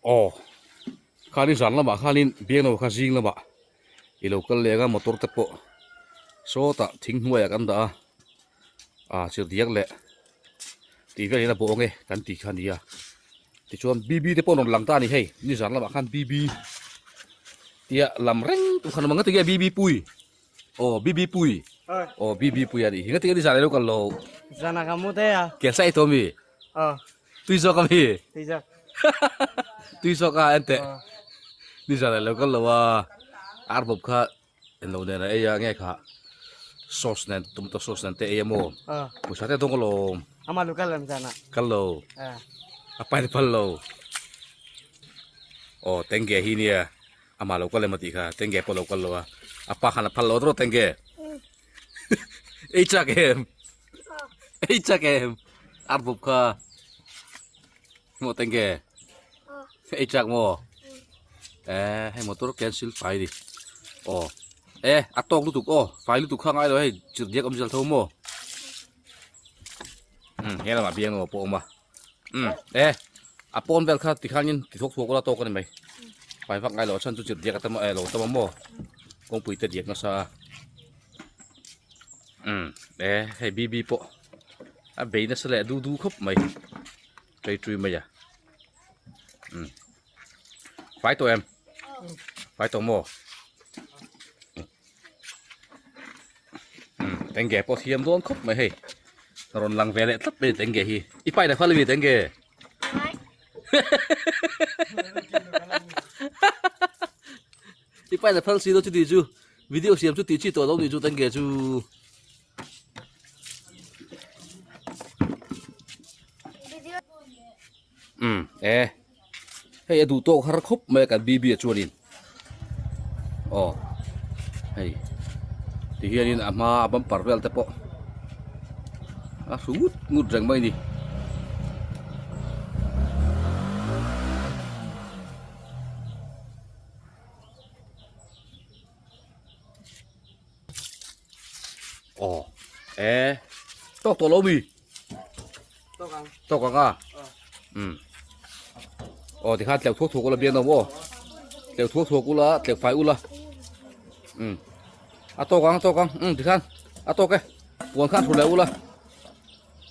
Aw khani zan lamah khanin biangno kha zing lamah i lo kal leng a motor te pawh sawtah thing hnuaiah kan dah a ah chirhdiak leh tih vel in a bawh ang e kan tih kha a ni a tichuan B B te pawh a rawn lang ta a ni hei nizan lamah khan B B tia lam reng tur khan a awm ang engati nge B B pui aw B B pui aw B B pui a nih hi engati nge nizan ilo kal lo zan ah ka mu daih a kel sa i tawh ami aw tui zawk ami tui zawk tui zawk a enteh nizan ilo kal lo a ar bawp kha Englo nen a ei a nge kha sauce nen tomato sauce nen te ei a maw pawisa te dawng alawm ama lu kal lam zan ah kal lo a pai phal lo aw tenge hi nia ama lo kal em a tih kha tenge pawh lo kal lo a a pa khan a phal lo tawh tenge ei chak em ei chak em ar bawp kha Maw tenge ei chak maw eh hei motor cancel fai ni aw eh a tawk lutuk aw fai lutuk kha ngai lo hei chirhdiak awm zel tho maw um he lamah biang emaw pawh a awm a um eh a pawn vel kha tikhanin ti thuak thuak ula tawk a ni mai fai vak ngai lo a chhan chu chirhdiak a tam a eh lo tam a maw kawngpui te diak nasa a um eh hei B B pawh a bei nasa leh du du khawp mai. Trei trui mai a um fai tawh em fai tawh maw um tenge pawh thiam dawn khawp mai hei rawn lang ve leh tlat mai tenge hi i pai leh fal ami tenge i pai leh phal si lo chuti chu video siam chu tih chi tawh lo ni chu tenge chu. Um e hei a duh tawk har khawp mai a kan B B ah chuanin aw hei ti hianin a hma a bumper vel te pawh a hru ngut ngut reng mai a ni. Aw e tawk tawh lo mi tawk ang tawk ang a um aw tikhan tleuh thuak thuak ula biang no aw tleuh thuak thuak ula tleuh fai ula um a tawk ang a tawk ang um tikhan a tawk e puan khan thu leh ula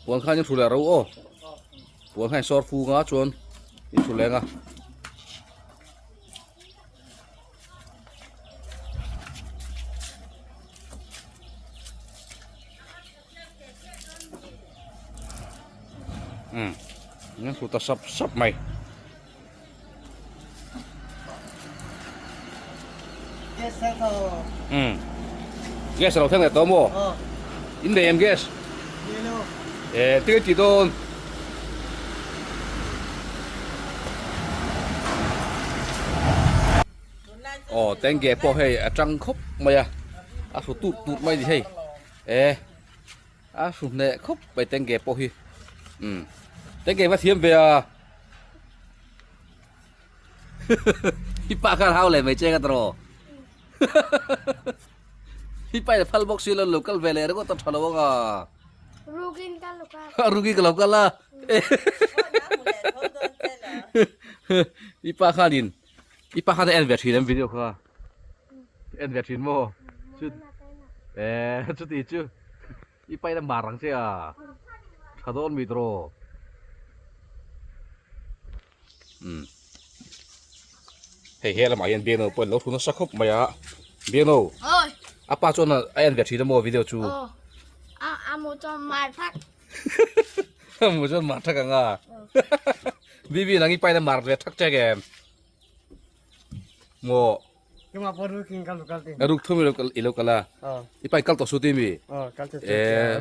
puan khan in thu leh ro aw puan khan in sawr fung a chuan in thu leng a. Um an hmu ta sap sap mai. Um gas a lo thleng leh tawh maw in nei em gas eh tinge tih dawn. Aw tenge pawh hei a tang khawp mai a a hru tut tut mai a ni hei e a hru hneh khawp mai tenge pawh hi umm tenge va thiam ve a i pa khan hau leh mai che ka tawh i pa in a phal bawk si lo lo kal ve leh ringawt a tha lo ang a. Rugin ka lo kal. Rugin ka lo kal a. I pa khanin i pa khan a en ve thin em video kha. En ve thin maw? Chu eh chuti chu i pa in a mar ang che a. Tha dawn mi tawh. Um. Hei he lamah hian Biano pawh an lo thu nasa khawp mai a. Biano. Oi. A pa chuan a en ve thin a maw video chu. Aw. A a mu chuan mar thak. A mu chuan mar thak ang a. Bibi nang i pain a mar ve thak che em. Maw. Kima pawh rukin ka lo kal tin. Ruk thum i lo kal a. I pain kal tawh su ti mi. Aw kal tawh su.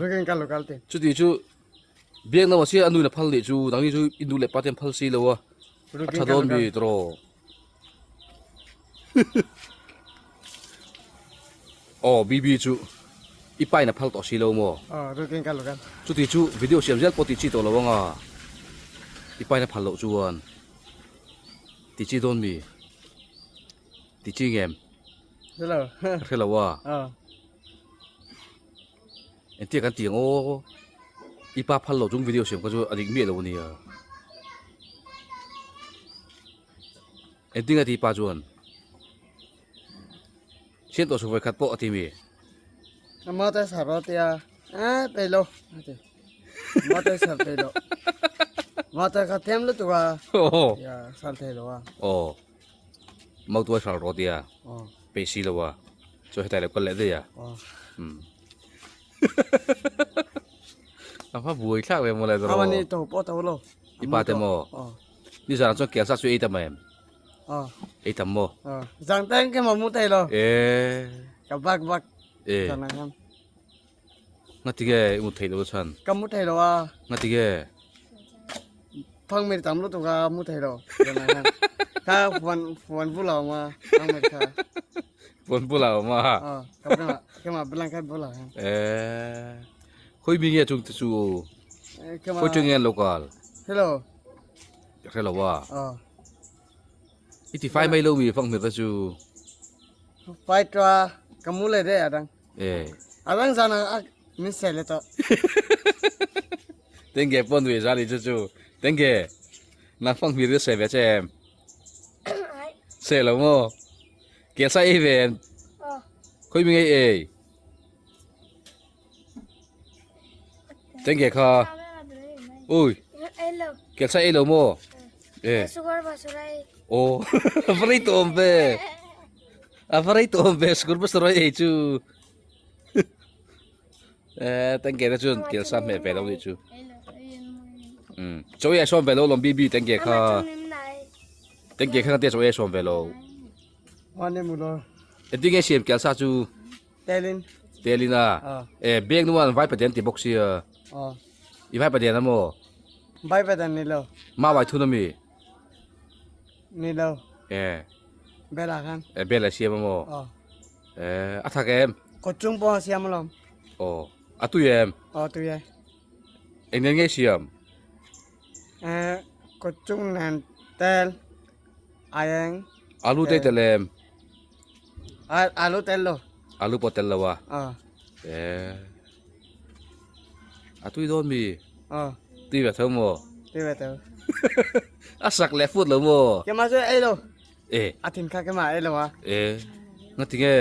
Rukin ka lo kal tin. Chuti chu Biak na mahse a nu in a phal nih chu nangni chu i nu leh pa te an phal si lo a a tha dawn mi tawh aw BB chu i pa in a phal tawh si lo maw chuti chu video siam zel pawh tih chi tawh lo ang a i pa in a phal loh chuan tih chi dawn mi tih chi ngem ka hre lo a. Engtia kan tih ang aw i pa phal lo chung video siam kha chu a dik miah lo a nia. Engtin a ti pa chuan? Siam tawh suh vawikhat pawh a ti mi? Motor sar rawh tia eh peih lo a ti. Motor sar peih lo. Motor kha them lutuk a. Ya sar thei lo a. Aw. Motor sar rawh tia. Peih si lo a. Chuan hetlai lo kal leh daih a. Umm. A va buai thlak ve mawle zawrh. Amani to pawh to lo. I pa te maw? Nizan chuan kelsa chu ei ta mai em? Ei tam maw? Zang teng ke maw mu thei lo. E. Ka bak bak. E. Zang ang. Ngati ge i mu thei lo chan? Ka mu thei lo a. Ngati ge? Phang mir tam lutuk a mu thei lo. Zang ang. Ka fuan fuan bula ma phang mir kha. Fuan bula ma. Ka bula ke ma belang kha bula. E. Khoi mi nge chung te chu? Khoi chung nge local? Hello. Hre lo a. I ti fai mai lo mi fang hmir te chu. Fai tua ka mu le de adang. E. Adang zana a min se le to. Tenge pon nui za ni chu chu. Tenge. Na fang hmir te se ve che em. Se lo mo. Ke sa ei ve em. Khoi mi ngei ei. Tenge kha. Ui. Kel sa ei lo maw? Eh. Oh, a va rei tawh awm ve. A va rei tawh awm ve sugar basura ei chu. Eh, tenge te chuan kel sa hmeh ve lo nih chu. Um, chaw ei a sawm ve lo lawm bibi tenge kha. Tenge kha te chaw ei a sawm ve lo. Engtin nge siam kel sa chu? Telin. Telin a. E beng nuan vai paden ti bawk sia. I vai paden a maw? Vai paden ni lo. Ma vai thun ami? Ni lo. E. Bela khan. E bela siam a maw? E a thak em? Kawt chung pawh a siam alawm. Aw. A tui em? Aw tui e. Eng nen nge siam? E kawt chung nen tel aieng. Alu te tel em? Alu tel lo. Alu pawh tel lo a? Eh. A tui dawn mi? Tui ve tho maw? Tui ve tho. A sak leh fut lo maw? Kema chu ei lo. Eh. A thin kha kema ei lo a. Eh. Ngati nge?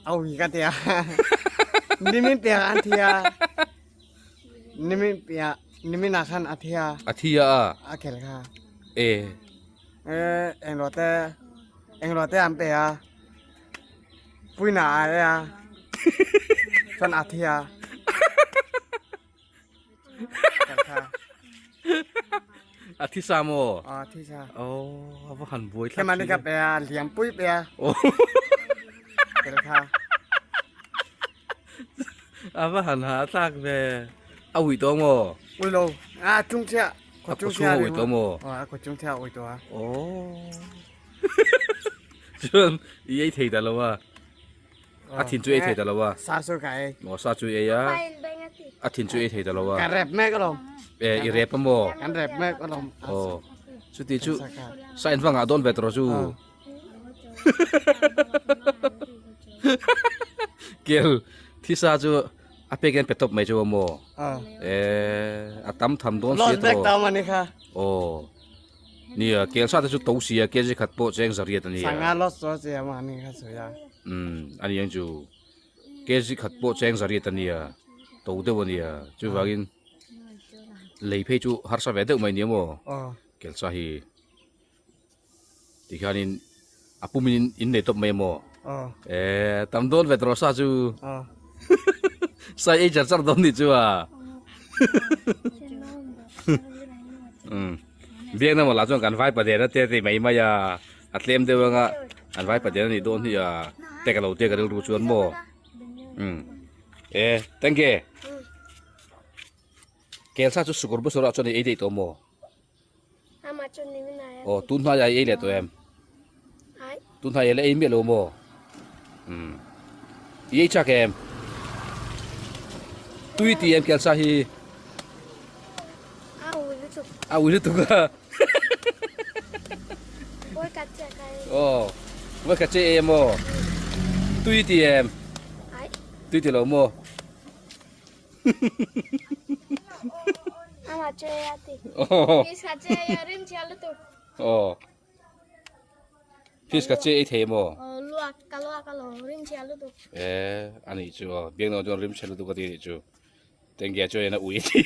Au hi ka tia. Nimin piak an thia. Nimin piak nimin ah khan a thia. A thia a? A khel kha. Eh. Eh eng lo te eng lo te an pe a. Puina a e a. Chuan a thi a. A thi sa maw? A thi sa. Oh, a va han buai thlak. Kema ni ka pe a, liam pui pe a. Oh. Tel kha. A va han ha thlak ve. A ui tawh maw? Ui lo. A chung chiah. A khaw chhung a ui tawh maw? A khaw chung chiah a ui tawh a. Oh. Chuan i ei thei ta lo a. A thin chu ei thei ta lo a. Sa chu ka ei. Maw sa chu ei a. A thin chu ei thei ta lo a. Ka rep mek alawm. E i rep a maw? Kan rep mek alawm. Aw. Chuti chu sa in va ngah dawn ve tawh chu. Kel thi sa chu a pek hian pe tawp mai chu a maw? E a tam tham dawn si tawh. Loss vek ta mani kha. Aw. Nia, kel sa te chu to sia, kg khat pawh cheng zariat a nia. Sanga loss chu chi a mani kha chu ya. Umm, a ni ang chu. Kg khat pawh cheng zariat a nia, to deuh a nia. Chuvangin lei phei chu harsa ve deuh mai nia maw? Kel sa hi tikhianin a pumin in nei tawp mai a maw? E, tam dawn ve tawh sa chu. Sai ei char char dawn nih chu a. Umm biakna maw lah chuan kan vai paden a te ti mai mai a a tlem deuh anga an vai paden a nih dawn hi a te ka lo tia ka rilru chuan maw umm e thank you kelsa chu sukawr basawrah chuan i ei daih tawh maw. Aw tun hmaiah i ei leh tawh em? Tun hmaiah i la ei miah lo maw? Umm i ei chak em? Tui ti em kelsa hi? A ui lutuk a. Aw vawi khat che ei em aw? Tui ti em? Tui ti lo maw? Fish kha che ei thei maw? Aw luak ka luak alawm rim chhia lutuk. E ani chu aw biaknaw chuan rim chhia lutuk a ti anih chu. Tengge chuan ena ui a ti.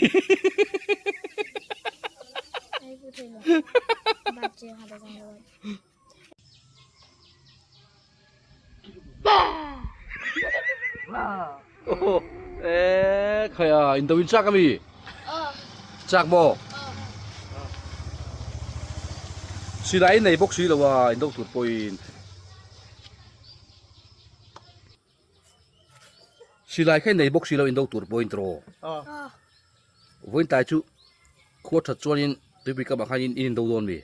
Ei pu thei lo. Bat che ha da zang lo. E khaya in do in chak ami? Chak maw? Silai nei bawk si lo a in do tur pawhin. Silai kha nei bawk si lo in do tur pawhin tiraw. Vawiin tlai chu khua that chuanin tuipui kamah khan in in do dawn mi?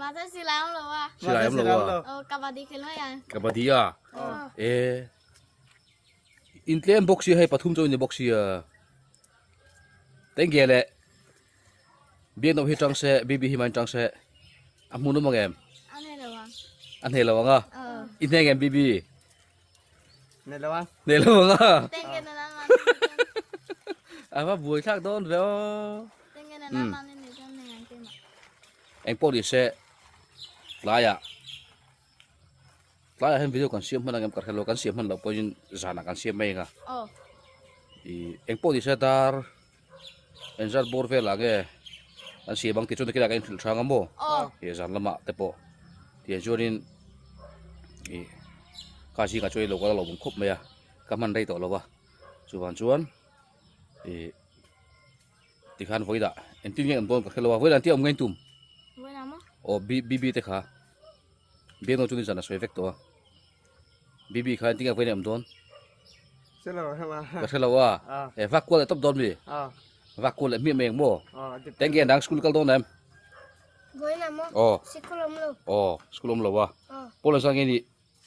Mahse silai awm lo a. Silai awm lo a. Aw kabaddi khel mai ang. Kabaddi a. E in tlem bawk sia hei pathum chu in ni bawk sia. Tengge leh Biaknaw hi tang se BB hi main tang se a hmun awm ang em? A hneh lo ang. A hneh lo ang a? I hneh ngem BB? Hneh lo ang. Hneh lo ang a? Tengge na nan man. A va buai thlak dawn ve aw. Tengge na nan man ni chuan hneh ang keimah. Eng pawh ni se tlaiah tlaiah hian video kan siam hman ang em ka hre lo kan siam hman loh pawhin zanah kan siam mai ang a. Aw. I eng pawh ni se dar Engzat bawr velah nge an siam ang tih chuan nakinah ka inhrilh hrang a maw? Ih zan lamah te pawh tiang chuanin ih ka zingah chuan ilo kal a lawmawm khawp mai a ka hman rei tawh lo va chuvang chuan ih tikhan vawilah engtin nge an dawn ka hre lo a vawilah an tih awm ngei tum aw B te kha Biaknaw chu nizan a sawi vek tawh a BB kha engtin nge vawiin a awm dawn? Ka hre lo a. E vak kual leh tawp dawn mi? Vak kual leh hmiah mai ang maw? Tengge dang school kal dawn em? Vawiin a maw? Aw. Sikul awm lo. Aw, school awm lo a. Pawl engzat nge nih?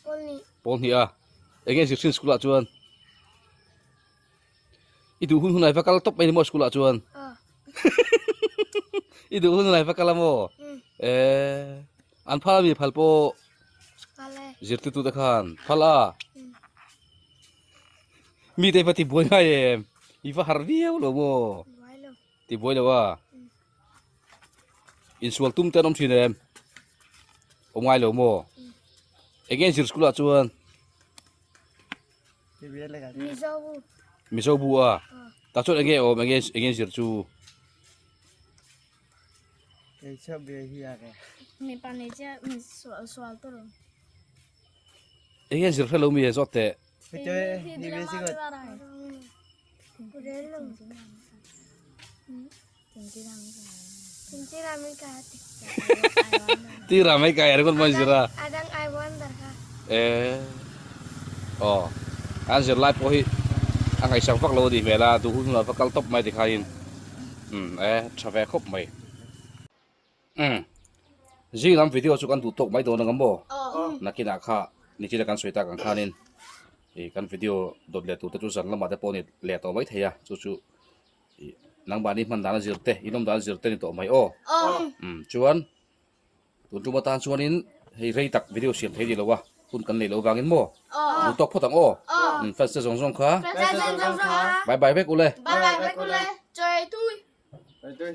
Pawl hnih. Pawl hnih a. Enge zir thin school ah chuan? I duh hun hunah i va kal tawp mai ni maw school ah chuan? I duh hun hunah i va kal a maw? E an phal ami phal pawh zirtirtu te khan phal a. Mi te va ti buai ngai em? I va har viau lo maw? Ti buai lo a. Insual tum te an awm thin em? Awm ngai lo maw? Enge zir school ah chuan? Mizo bu. Mizo bu a. Ta chuan enge awm enge enge zir chu. Mi pa nei che mi sual tur. Enge zir hrelo mi zawt teh. Tira mai kai ar kon mai zira. Adang I wonder ka. Eh. Oh. An zir lai pawh hi a ngaihsak vak lo a nih hmel a, duh hun hunah va kal tawp mai tikhain umm eh tha ve khawp mai. Umm. Zing lam video chu kan duh tawk mai dawn ang a maw? Nakinah kha nichina kan sawi tak ang khanin ih kan video dawt leh tur te chu zan lamah te pawh ni leh tawh mai thei a, chu chu ih nangmahni hman dan a zir te, inawm dan a zir te ni tawh mai aw. Umm chuan tun tum atan chuanin hei rei tak video siam thei ni lo a, hun kan nei lo vangin maw? Duh tawk phawt ang aw. Umm fans te zawng zawng kha. Fans te zawng zawng kha. Bye bye vek ule. Bye bye vek ule. Chawi tui. Chawi tui.